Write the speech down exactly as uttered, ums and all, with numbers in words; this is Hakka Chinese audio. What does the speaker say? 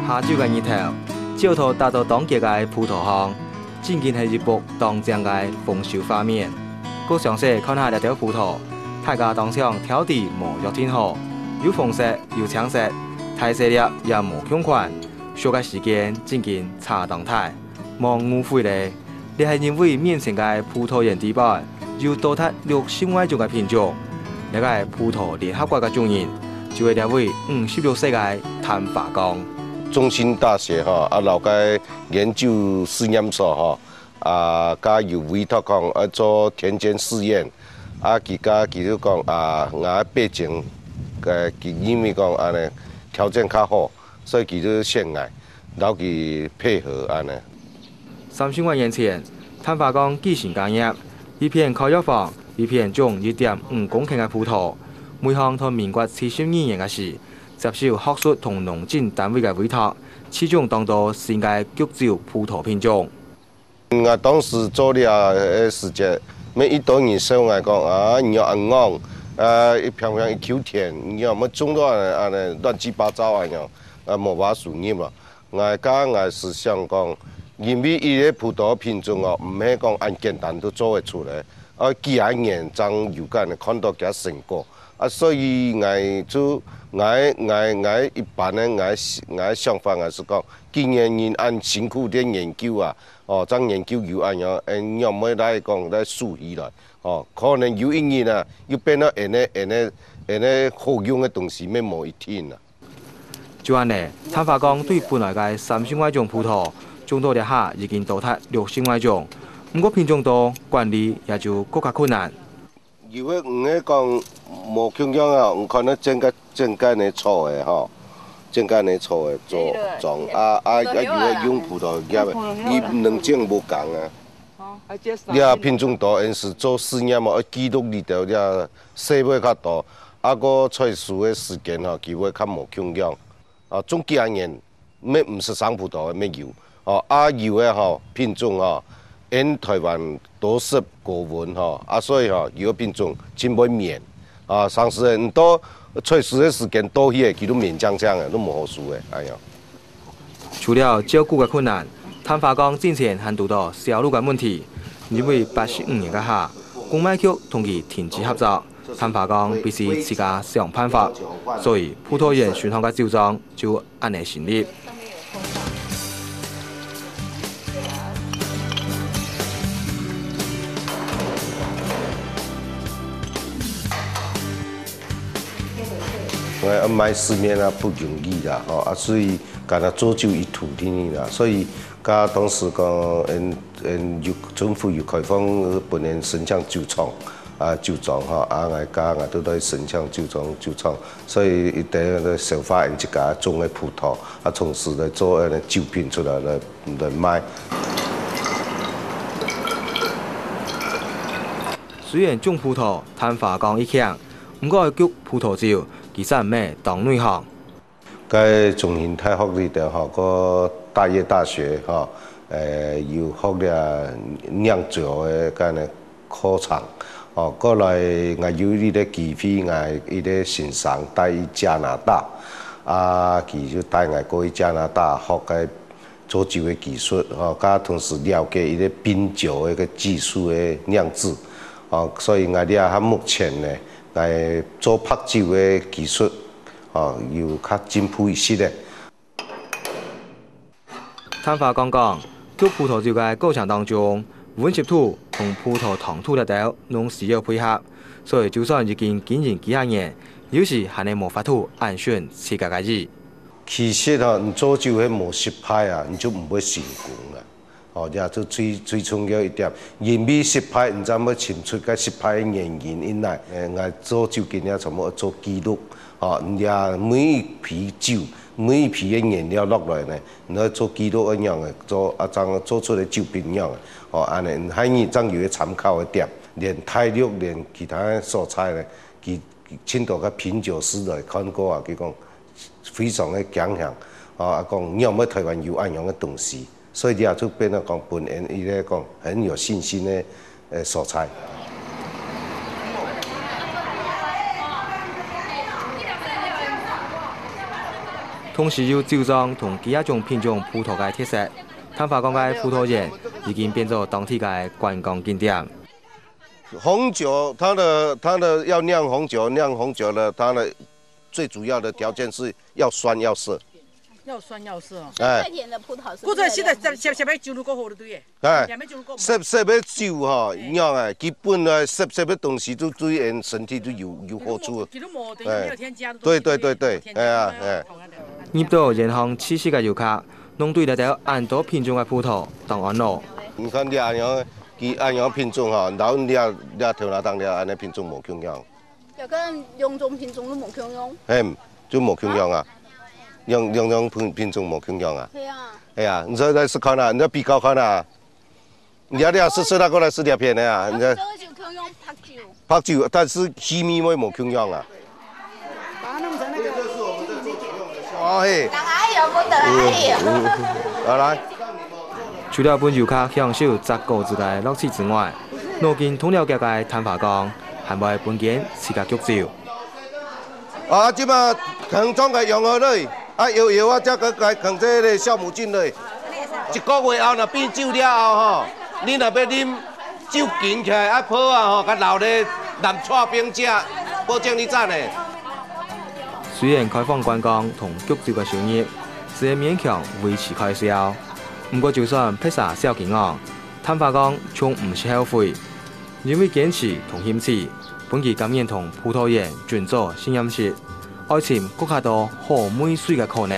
下晝个日頭，照到打到當結个葡萄項，正經係一幅當靚个豐收畫面。過詳細看下這兜葡萄，大家當像挑到無約定好，有紅色，有青色，大細粒也無共款，熟个時間正經差當大，莫誤會咧。 這係因為面前个葡萄園底背有多達六十外種个品種。這个葡萄聯合國个主人，就係這位五十六歲个譚華剛。中興大學吼，啊，摎該研究試驗所吼，啊，佢有委託講愛做田間試驗，啊，佢家佢就講啊，𠊎背景个，佢因為講恁呢條件較好，所以佢就選𠊎，摎佢配合恁呢。 三十外年前，譚華剛繼承家業，一片開藥房，一片種一點五公頃个葡萄。每項在民國七十二年个時，接受學術同農政單位个委託，試種當多新个菊酒葡萄品種。𠊎當時做這个時節，乜一多人笑𠊎講：「啊，你仰恁戇，啊，一平平一坵田，你仰會種到恁呢亂七八糟恁樣，啊，無麼个收入囉。」 𠊎家𠊎係想講，因為一個葡萄品種哦，毋係講恁簡單就做得出來，愛幾下年正有可能看到佢个成果。啊，所以𠊎就，𠊎，𠊎，𠊎一般个，𠊎，𠊎想法𠊎係講，既然人恁辛苦在研究啊，哦，正研究有恁樣，誒，仰會來講來收起來，哦，可能有一日啊，又變到恁呢，恁呢，恁呢好用个東西，乜無一定啊。 就恁呢，譚華剛對本來个三十外種葡萄，種到這下已經多達六十外種，毋過品種多，管理也就更加困難。有个毋係講無共樣啊，你看那整個，整個呢草个吼，整個呢草个做種啊，啊，啊，有个用葡萄葉个，你毋能種無仝啊。 這品種多，𫣆係做試驗哦，愛記錄裡頭這細尾較多，啊，過採收个時間吼，佢會較無共樣。啊，種幾下年，乜毋識生葡萄个乜有。哦，啊，有个吼，品種吼，𫣆台灣多濕高溫吼，啊，所以吼，有个品種盡會綿。啊，常時个，你到採收个時間到去个，佢都綿淨淨个，都無好收个，哎呀。 除了照顧个困難，譚華剛進前還堵到銷路个問題，因為八十五年个下，公賣局同佢停止合作，譚華剛必須自家想辦法，所以葡萄園脣項个酒莊就恁呢成立。 𠊎愛賣市面啊，不容易啦，吼，啊，所以敢若做酒一途定定啦，所以甲當時講，嗯，嗯，有政府有開放，分人申請酒廠，啊，酒莊吼，啊，𠊎甲𠊎都來申請酒莊，酒廠，所以一定要消化𫣆自家種个葡萄，啊，從此來做，呃，酒品出來，來，來賣。 雖然種葡萄，譚華剛已強，毋過愛焗葡萄酒，其實毋係當內行。該中興大學裡頭吼，个大業大學吼，呃，有學了釀酒个該个課程。哦，過來𠊎有一個機會，𠊎一個先生帶去加拿大，啊，佢就帶𠊎過去加拿大學該 做酒个技術，吼，甲同時了解一個品酒个一個技術个釀製，吼，所以𠊎這下目前呢，𠊎做白酒个技術，吼，有較進步一息个。譚華剛講，做葡萄酒个過程當中，溫濕度同葡萄糖度這兜攏需要配合，所以就算已經經營幾下年，有時還係無法度按順自家个意。 其實吼，你做酒係無失敗啊，你就毋會成功啦。吼，這就最，最重要一點。因為失敗，你正會尋出該失敗个原因。因為，呃，𠊎做酒今日全部做記錄，吼，你這每一批酒，每一批个原料落來呢，你愛做記錄个樣个，做，啊，正做出來酒品樣个，吼，恁呢，還你正有个參考个點。連大陸，連其他个所在呢，佢 盡多个品酒師來看過啊，佢講非常个驚嚇，啊，講仰會台灣有恁樣个東西，所以這就變到講分𫣆一個講很有信心个，呃，所在。同時有酒莊同幾下種品種葡萄个特色，潭花崗个葡萄園已經變做當地个觀光景點。紅酒，它的它的要釀紅酒，釀紅酒呢，它的最主要的條件是要酸要澀。要酸要澀哦。哎，太甜的葡萄是不是？或者現在下下下邊酒如果好的對耶。哎，下邊酒如果。澀澀个酒吼，釀哎，基本呢澀澀个東西都對人身體都有有好處。其實無，其實無，等於沒有添加的東西，哎，對對對對，對不對？哎呀，哎。入到園項試食个遊客，攏對這兜恁多品種个葡萄當安樂。你看這恁樣，佢恁樣品種吼，然後這這頭那檔這恁樣品種無共樣。 就跟兩種品種都無共樣。嘿，就無共樣啊。兩兩種品品種無共樣啊。係啊。係啊，你再再試看啊，你再比較看啊。你要這樣試試，那過來試兩片的啊，你這這个就共樣白酒。白酒，但是氣味會無共樣啊。把它弄成那个。哦嘿。人愛有，不得愛有。好來。 除了分遊客享受摘果子个樂趣之外，路徑通了解个潭花崗，還會分間自家焗酒。啊，這馬扛裝个用好了，啊，搖搖啊，才个來扛這个酵母菌了。一個月後若變酒了後吼，你若要啉，酒緊起來，啊，泡啊吼，較老咧，淋搓冰食，保證你讚的。雖然開放觀光同焗酒个收入，只係勉強維持開銷， 毋過就算撇煞小金額，潭花崗從毋識後悔，因為堅持同興趣，分佢甘願同葡萄園準做實驗室，愛尋更加多好味緒个可能。